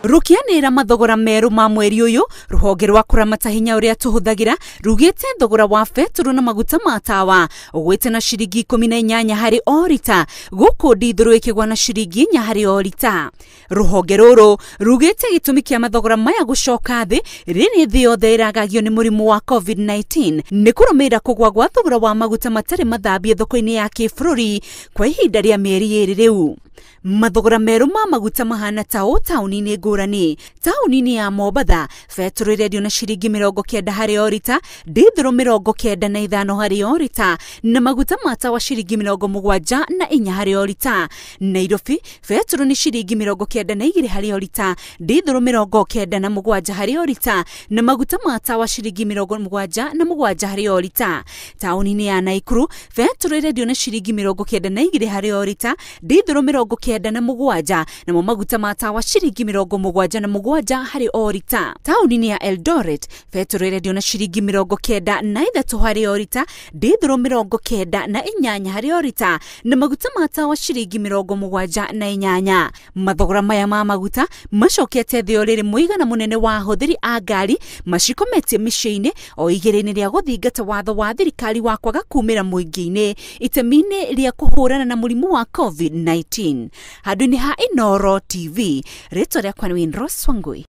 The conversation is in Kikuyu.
Rũkĩanĩrĩra mathogora merũ ma mweri ũyũ, rũhonge rwa kũramata hinya ũrĩa tũhũthagĩra rugĩte thogora wa betũrũ na maguta ma tawa ũgwĩte na ciringi 18 harĩ o rita, gũkũ ndithũrũ ĩkĩgwa na ciringi 4 harĩ o rita. Rũhonge rũrũ rugĩte gĩtũmi kĩa mathogora maya gũcoka thĩ rĩrĩ thĩ yothe ĩragagio nĩ mũrimũ wa COVID-19 nĩ kũrũmĩrĩra kũgwa gwa thogora wa maguta matarĩ mathambie thoko-inĩ ya kĩbũrũri kwa ihinda rĩa mĩeri 2 rĩu. Mathogora merũ ma maguta mahana ta ũũ taũni-inĩ ngũrani. Taũni-inĩ ya Mombatha betũrũ ĩrendio na ciringi 90 harĩ o rita, ndithũrũ 95 harĩ o rita, na maguta ma tawa ciringi 74 harĩ o rita. Nairobi betũrũ nĩ ciringi 92 harĩ o rita, ndithũrũ 97 harĩ o rita, na maguta ma tawa ciringi 77 harĩ o rita. Taũni-inĩ ya Naikuru betũrũ ĩrendio na ciringi 92 harĩ o rita, ndithũrũ 97, namo maguta ma tawa ciringi 77 harĩ o rita. Taũni-inĩ ya Eldoret betũrũ ĩrendio na ciringi 93 harĩ o rita, ndithũrũ 98 harĩ o rita, na maguta ma tawa ciringi 78. Mathogora maya ma maguta macokete thĩ o rĩrĩ mũigana mũnene wa ahũthĩri a ngari macikometie mĩciĩ-inĩ o igĩrĩ-inĩ rĩa gũthingata watho wa thirikari wa kwaga kumĩra mũingĩ-inĩ itemi-inĩ rĩa kũhũrana na mũrimũ wa COVID-19. Handũ-inĩ ha Inooro TV, rĩtwa rĩakwa nĩ Winrose Wangui.